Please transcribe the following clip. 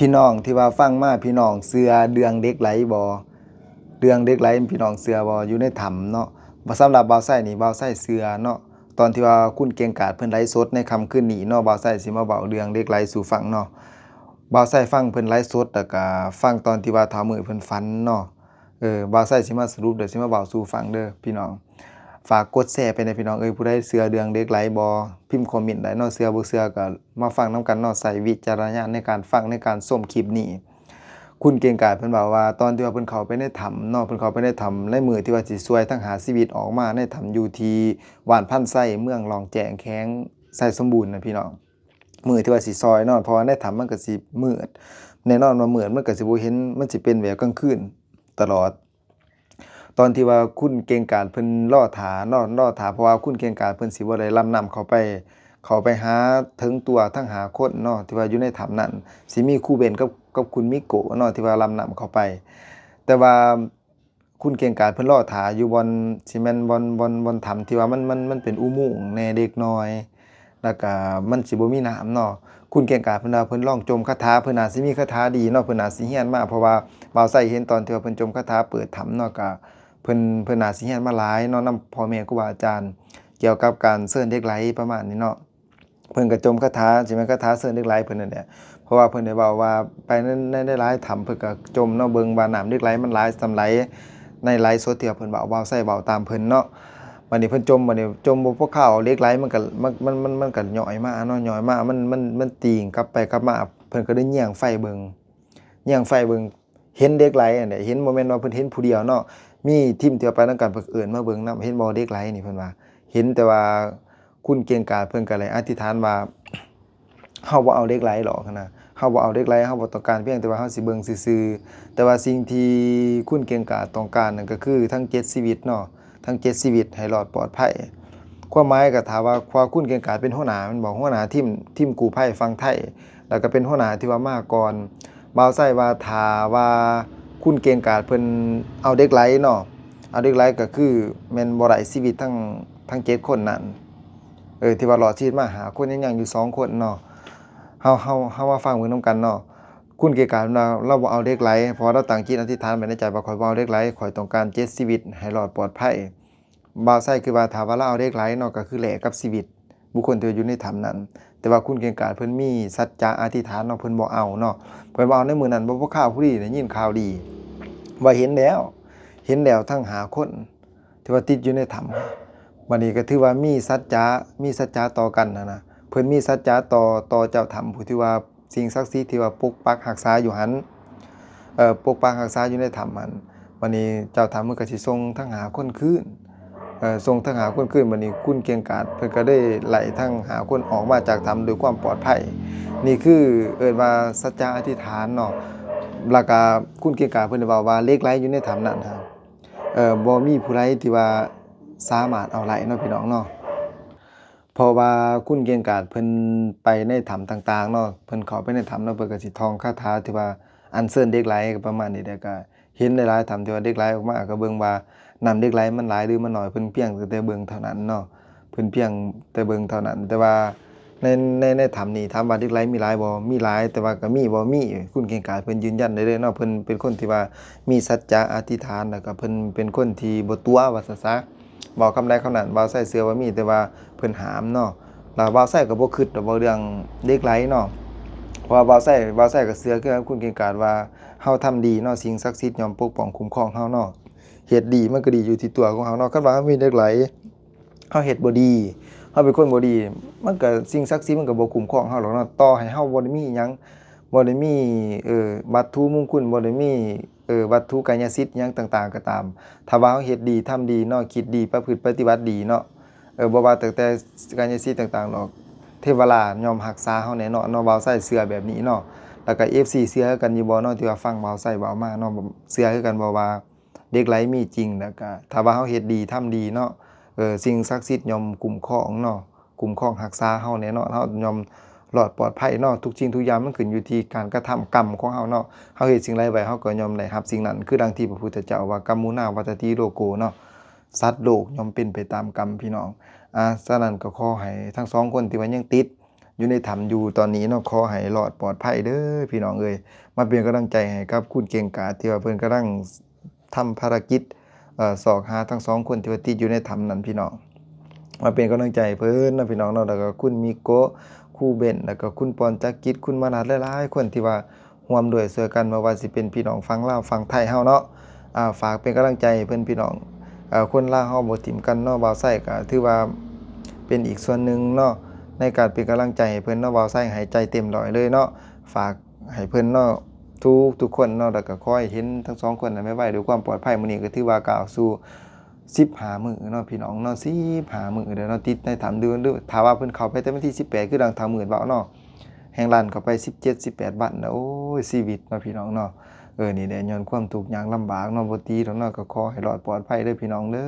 ພີ່ນ້ອງທີ່ວ່າຟັງມາ ພີ່ນ້ອງເຊື່ອເລື່ອງເຫຼັກໄຫຼບໍ່? ເລື່ອງເຫຼັກໄຫຼ ພີ່ນ້ອງເຊື່ອບໍ່? ຢູ່ໃນຖ້ຳເນາະ ສຳລັບບ່າວໄຊນີ້ ບ່າວໄຊເຊື່ອເນາະ. ຕອນທີ່ວ່າຄຸນເກັ່ງກາດເພິ່ນໄລຟ໌ສົດໃນຄ່ຳຄືນນີ້ເນາະ ບ່າວໄຊຊິມາເວົ້າເລື່ອງເຫຼັກໄຫຼສູ່ຟັງເນາະ. ບ່າວໄຊຟັງເພິ່ນໄລຟ໌ສົດ ແລ້ວກະຟັງຕອນທີ່ວ່າທ້າວມືດເພິ່ນຝັນເນາະ. ເອີ ບ່າວໄຊຊິມາສະຫຼຸບ ແລ້ວຊິມາເວົ້າສູ່ຟັງເດີພີ່ນ້ອງ. ຝາກກົດແຊໄປແດ່ພີ່ນ້ອງເອີຍ. ຜູ້ໃດເຊື່ອເລື່ອງເຫຼັກໄຫຼບໍ່? ພິມຄອມເມັນໄດ້ເນາະ. ເຊື່ອບໍ່ເຊື່ອກໍມາຟັງນຳກັນເນາະ. ໃຊ້ວິຈາລະນະຍານໃນການຟັງ ໃນການຊົມຄລິບນີ້. ຄຸນເກັ່ງກາດເພິ່ນເວົ້າວ່າ ຕອນທີ່ວ່າເພິ່ນເຂົ້າໄປໃນຖ້ຳເນາະ ເພິ່ນເຂົ້າໄປໃນຖ້ຳໃນມື້ທີ່ວ່າຊິຊ່ວຍທັງຫ້າຊີວິດອອກມາໃນຖ້ຳ ຢູ່ທີ່ບ້ານພັນໄຊ ເມືອງລ້ອງແຈ້ງ ແຂວງໄຊສົມບູນນະພີ່ນ້ອງ. ມື້ທີ່ວ່າຊິຊ່ອຍເນາະ ເພາະວ່າໃນຖ້ຳມັນກໍຊິມືດ ແນ່ນອນວ່າມືດ ມັນກໍຊິບໍ່ເຫັນ ມັນຊິເປັນແບບກາງຄືນຕະຫຼອດ. ຕອນທີ່ວ່າຄຸນເກັ່ງກາດເພິ່ນລໍຖ້າເນາະ ລໍຖ້າ ເພາະວ່າຄຸນເກັ່ງກາດເພິ່ນຊິບໍ່ໄດ້ລຳນ້ຳເຂົ້າໄປ ເຂົ້າໄປຫາເຖິງຕົວທັງຫ້າຄົນເນາະ ທີ່ວ່າຢູ່ໃນຖ້ຳນັ້ນ. ຊິມີຄູເບັນກັບ ກັບຄຸນມິໂກະເນາະ ທີ່ວ່າລຳນ້ຳເຂົ້າໄປ. ແຕ່ວ່າຄຸນເກັ່ງກາດເພິ່ນລໍຖ້າຢູ່ບ່ອນ ຊິແມ່ນບ່ອນ ບ່ອນ ບ່ອນຖ້ຳທີ່ວ່າມັນ ມັນ ມັນເປັນອຸໂມງແດ່ເລັກນ້ອຍ ແລ້ວກະມັນຊິບໍ່ມີນ້ຳເນາະ. ຄຸນເກັ່ງກາດເພິ່ນວ່າເພິ່ນລອງຈົ່ມຄາຖາ ເພິ່ນອາດຊິມີຄາຖາດີເນາະ ເພິ່ນອາດຊິຮຽນມາ ເພາະວ່າບ່າວໄຊເຫັນຕອນທີ່ວ່າເພິ່ນຈົ່ມຄາຖາເປີດຖ້ຳເນາະ ກະເພິ່ນ ເພິ່ນອາດຊິຮຽນມາຫຼາຍເນາະ ນຳພໍ່ແມ່ຄູບາອາຈານ ກ່ຽວກັບການເຊີນເຫຼັກໄຫຼປະມານນີ້ເນາະ. ເພິ່ນກໍຈົ່ມຄາຖາ ຊິແມ່ນຄາຖາເຊີນເດັກຫຼາຍເພິ່ນນັ້ນແຫຼະ ເພາະວ່າເພິ່ນໄດ້ເວົ້າວ່າໄປໃນ ໃນຫຼາຍຖ້ຳ ເພິ່ນກໍຈົ່ມເນາະ ເບິ່ງວ່ານ້ຳເດັກຫຼາຍມັນຫຼາຍສ່ຳໃດ ໃນໄລຟ໌ສົດທີ່ວ່າເພິ່ນເວົ້າ ບ່າວໄຊເວົ້າຕາມເພິ່ນເນາະ. ບາດນີ້ເພິ່ນຈົ່ມ ບາດນີ້ຈົ່ມບໍ່ພໍເຂົ້າ ເດັກຫຼາຍມັນກໍ ມັນ ມັນ ມັນ ມັນກໍຍ້ອຍມາເນາະ ຍ້ອຍມາ ມັນ ມັນ ມັນຕີງກັບໄປກັບມາ ເພິ່ນກໍໄດ້ແຍງໄຟເບິ່ງ ແຍງໄຟເບິ່ງ ເຫັນເດັກຫຼາຍຫັ້ນແຫຼະ ເຫັນ ບໍ່ແມ່ນວ່າເພິ່ນເຫັນຜູ້ດຽວເນາະ ມີທີມທີ່ວ່າໄປນຳກັນ ເພິ່ນເອີ້ນມາເບິ່ງນຳ ເຫັນບໍ່ເດັກຫຼາຍນີ້ ເພິ່ນວ່າ ເຫັນ ແຕ່ວ່າຄຸນເກັ່ງກາດເພິ່ນກໍໄດ້ອະທິຖານວ່າ ເຮົາບໍ່ເອົາເດັກຫຼາຍຫຼອກຫັ້ນນະ ເຮົາບໍ່ເອົາເດັກຫຼາຍ ເຮົາບໍ່ຕ້ອງການ ພຽງແຕ່ວ່າເຮົາຊິເບິ່ງຊື່ໆ. ແຕ່ວ່າສິ່ງທີ່ຄຸນເກັ່ງກາດຕ້ອງການນັ້ນກໍຄືທັງເຈັດຊີວິດເນາະ ທັງເຈັດຊີວິດໃຫ້ລອດປອດໄພ. ຄວາມໝາຍກໍຖ້າວ່າ ເພາະວ່າຄຸນເກັ່ງກາດເປັນຫົວໜ້າແມ່ນບໍ່ ຫົວໜ້າທີມ ທີມກູ້ໄພຝັ່ງໄທ ແລ້ວກໍເປັນຫົວໜ້າທີ່ວ່າມາກ່ອນ. ບ່າວໄຊວ່າຖ້າວ່າຄຸນເກັ່ງກາດເພິ່ນເອົາເດັກຫຼາຍເນາະ ເອົາເດັກຫຼາຍກໍຄືແມ່ນບໍ່ໄດ້ຊີວິດທັງ ທັງເຈັດຄົນນັ້ນ ເອີ ທີ່ວ່າລອດຊີວິດມາຫ້າຄົນ ຍັງ ຍັງຢູ່ສອງຄົນເນາະ. ເຮົາ ເຮົາ ເຮົາມາຟັງເບິ່ງນຳກັນເນາະ ຄຸນເກັ່ງກາດເພິ່ນວ່າລາວບໍ່ເອົາເດັກຫຼາຍ ເພາະວ່າລາວຕັ້ງຈິດອະທິຖານໄວ້ໃນໃຈວ່າ ຂ້ອຍບໍ່ເອົາເດັກຫຼາຍ ຂ້ອຍຕ້ອງການເຈັດຊີວິດໃຫ້ລອດປອດໄພ. ບ່າວໄຊຄິດວ່າຖ້າວ່າລາວເອົາເດັກຫຼາຍເນາະ ກໍຄືແລກກັບຊີວິດ ບຸກຄົນທີ່ວ່າຢູ່ໃນຖ້ຳນັ້ນ ແຕ່ວ່າຄຸນເກັ່ງກາດເພິ່ນມີສັດຈະອະທິຖານເນາະ ເພິ່ນບໍ່ເອົາເນາະ ເພິ່ນບໍ່ເອົາ. ໃນມື້ນັ້ນບໍ່ພໍຄາວ ພໍດີໄດ້ຍິນຂ່າວດີວ່າເຫັນແລ້ວ ເຫັນແລ້ວທັງຫ້າຄົນທີ່ວ່າຕິດຢູ່ໃນຖ້ຳ. ບັດນີ້ກໍຖືວ່າມີສັດຈະ ມີສັດຈະຕໍ່ກັນຫັ້ນນະ ເພິ່ນມີສັດຈະຕໍ່ ຕໍ່ເຈົ້າຖ້ຳ ຜູ້ທີ່ວ່າ ສິ່ງສັກສິດທີ່ວ່າປົກປັກຮັກສາຢູ່ຫັ້ນ ເອີ ປົກປັກຮັກສາຢູ່ໃນຖ້ຳຫັ້ນ. ບັດນີ້ເຈົ້າຖ້ຳເພິ່ນກໍຊິສົ່ງທັງຫ້າຄົນຄືນ ເອີ ສົ່ງທັງຫ້າຄົນຄືນ. ບັດນີ້ຄຸນເກັ່ງກາດເພິ່ນກໍໄດ້ໄລ່ທັງຫ້າຄົນອອກມາຈາກຖ້ຳດ້ວຍຄວາມປອດໄພ. ນີ້ຄືເອີ້ນວ່າສັດຈະອະທິຖານເນາະ. ແລ້ວກໍຄຸນເກັ່ງກາດເພິ່ນໄດ້ເວົ້າວ່າເຫຼັກໄຫຼຢູ່ໃນຖ້ຳນັ້ນ ເອີ ບໍ່ມີຜູ້ໃດທີ່ວ່າສາມາດເອົາໄດ້ເນາະ ພີ່ນ້ອງເນາະ. ເພາະວ່າຄຸນເກັ່ງກາດເພິ່ນໄປໃນຖ້ຳຕ່າງໆເນາະ ເພິ່ນເຂົ້າໄປໃນຖ້ຳເນາະ ເພິ່ນກໍຊິທ່ອງຄາຖາທີ່ວ່າອັນເຊີນເດັກຫຼາຍ ກໍປະມານນີ້ແຫຼະ. ກໍເຫັນຫຼາຍໆຖ້ຳທີ່ວ່າເດັກຫຼາຍອອກມາ ກໍເບິ່ງວ່ານ້ຳເດັກຫຼາຍມັນຫຼາຍ ຫຼື ມັນໜ້ອຍ ເພິ່ນພຽງແຕ່ເບິ່ງເທົ່ານັ້ນເນາະ ເພິ່ນພຽງແຕ່ເບິ່ງເທົ່ານັ້ນ. ແຕ່ວ່າໃນ ໃນ ໃນຖ້ຳນີ້ ຖາມວ່າເດັກຫຼາຍມີຫຼາຍບໍ່? ມີຫຼາຍ ແຕ່ວ່າກໍມີບໍ່ມີ ຄຸນເກັ່ງກາດເພິ່ນຢືນຢັນໄດ້ເລີຍເນາະ. ເພິ່ນເປັນຄົນທີ່ວ່າມີສັດຈະອະທິຖານ ແລ້ວກໍເພິ່ນເປັນຄົນທີ່ບໍ່ຕົວະ ວ່າຊັ້ນຊະ. ເວົ້າຄຳໃດຄຳນັ້ນ ບ່າວໄຊເຊື່ອວ່າມີ ແຕ່ວ່າເພິ່ນຫ້າມເນາະ. ແລ້ວບ່າວໄຊກໍບໍ່ຄິດດອກວ່າເລື່ອງເດັກໄຫຼເນາະ ເພາະວ່າບ່າວໄຊ ບ່າວໄຊກໍເຊື່ອຄືກັນ ຄຸນເກັ່ງກາດວ່າ ເຮົາທຳດີເນາະ ສິ່ງສັກສິດຍ່ອມປົກປ້ອງຄຸ້ມຄອງເຮົາເນາະ. ເຮັດດີມັນກໍດີຢູ່ທີ່ຕົວຂອງເຮົາເນາະ. ຄັນວ່າເຮົາມີເດັກໄຫຼ ເຮົາເຮັດບໍ່ດີ ເຮົາເປັນຄົນບໍ່ດີ ມັນກໍ ສິ່ງສັກສິດມັນກໍບໍ່ຄຸ້ມຄອງເຮົາດອກເນາະ. ຕໍ່ໃຫ້ເຮົາບໍ່ໄດ້ມີຫຍັງ ບໍ່ໄດ້ມີ ເອີ ວັດຖຸມຸງຄຸນ ບໍ່ໄດ້ມີ ເອີ ວັດຖຸກາຍະສິດຫຍັງຕ່າງໆກໍຕາມ ຖ້າວ່າເຮົາເຮັດດີ ທຳດີເນາະ ຄິດດີ ປະພຶດປະຕິບັດດີເນາະ ເອີ ບໍ່ວ່າຕັ້ງແຕ່ກາຍະສິດຕ່າງໆດອກ ເທວະລາດຍ່ອມຮັກສາເຮົາແນ່ນອນເນາະ. ບ່າວໄຊເຊື່ອແບບນີ້ເນາະ ແລ້ວກໍເອັຟຊີເຊື່ອຄືກັນຢູ່ບໍ່ເນາະ ທີ່ວ່າຟັງບ່າວໄຊເວົ້າມາເນາະ? ເຊື່ອຄືກັນບໍ່ວ່າເດັກໄຫຼມີຈິງ? ແລ້ວກໍຖ້າວ່າເຮົາເຮັດດີ ທຳດີເນາະ ເອີ ສິ່ງສັກສິດຍ່ອມຄຸ້ມຄອງເນາະ ຄຸ້ມຄອງຮັກສາເຮົາແນ່ນອນ ເຮົາຍ່ອມລອດປອດໄພເນາະ. ທຸກສິ່ງທຸກຢ່າງມັນຂຶ້ນຢູ່ທີ່ການກະທຳ ກຳຂອງເຮົາເນາະ ເຮົາເຮັດສິ່ງໃດໄວ້ ເຮົາກໍຍ່ອມໄດ້ຮັບສິ່ງນັ້ນ ຄືດັ່ງທີ່ພະພຸດທະເຈົ້າວ່າ ກຳມຸນາ ວັດຕະຕິ ໂລໂກ ເນາະ ສັດໂລກຍ່ອມເປັນໄປຕາມກຳ ພີ່ນ້ອງ. ອາ ສະນັ້ນກໍຂໍໃຫ້ທັງສອງຄົນທີ່ວ່າຍັງຕິດ ຢູ່ໃນຖ້ຳຢູ່ຕອນນີ້ເນາະ ຂໍໃຫ້ລອດປອດໄພເດີພີ່ນ້ອງເອີຍ. ມາເປັນກຳລັງໃຈໃຫ້ກັບຄຸນເກັ່ງກາດ ທີ່ວ່າເພິ່ນກຳລັງທຳພາລະກິດ ເອີ ຊອກຫາທັງສອງຄົນທີ່ວ່າຕິດຢູ່ໃນຖ້ຳນັ້ນພີ່ນ້ອງ. ມາເປັນກຳລັງໃຈໃຫ້ເພິ່ນເນາະພີ່ນ້ອງເນາະ ແລ້ວກໍຄຸນມິໂກະ ຄູເບັນ ແລ້ວກໍຄຸນປອນຈັກກິດ ຄຸນມະນັດ ຫຼາຍໆຄົນທີ່ວ່າ ຮ່ວມດ້ວຍຊ່ວຍກັນ ບໍ່ວ່າຊິເປັນພີ່ນ້ອງຝັ່ງລາວຝັ່ງໄທເຮົາເນາະ ອາ ຝາກເປັນກຳລັງໃຈໃຫ້ເພິ່ນພີ່ນ້ອງ. ເອີ ຄົນລາວເຮົາບໍ່ຖິ້ມກັນເນາະ ບ່າວໄຊກໍຖືວ່າເປັນອີກສ່ວນໜຶ່ງເນາະ ໃນການເປັນກຳລັງໃຈໃຫ້ເພິ່ນເນາະ. ບ່າວໄຊໃຫ້ໃຈເຕັມຮ້ອຍເລີຍເນາະ ຝາກໃຫ້ເພິ່ນເນາະ ທຸກໆຄົນເນາະ ແລ້ວກໍຂໍໃຫ້ເຫັນທັງສອງຄົນນັ້ນໄວໆ ດ້ວຍຄວາມປອດໄພ. ມື້ນີ້ກໍຖືວ່າກ້າວສູ່ ສິບຫ້າມື້ເນາະພີ່ນ້ອງເນາະ ສິບຫ້າມື້ເດີເນາະ ຕິດໃນຖ້ຳເດີ. ຖ້າວ່າເພິ່ນເຂົ້າໄປແຕ່ວັນທີສິບແປດ ຄືດັ່ງທ້າວມືດເວົ້າເນາະ ແຮ່ງລັນເຂົ້າໄປສິບເຈັດ ສິບແປດວັນນະ ໂອ້ຍ ຊີວິດເນາະພີ່ນ້ອງເນາະ. ເອີ ນີ້ແຫຼະ ຍ້ອນຄວາມທຸກຍາກລຳບາກເນາະ ບໍ່ຕິດອກເນາະ ກໍຂໍໃຫ້ລອດປອດໄພເດີພີ່ນ້ອງເດີ.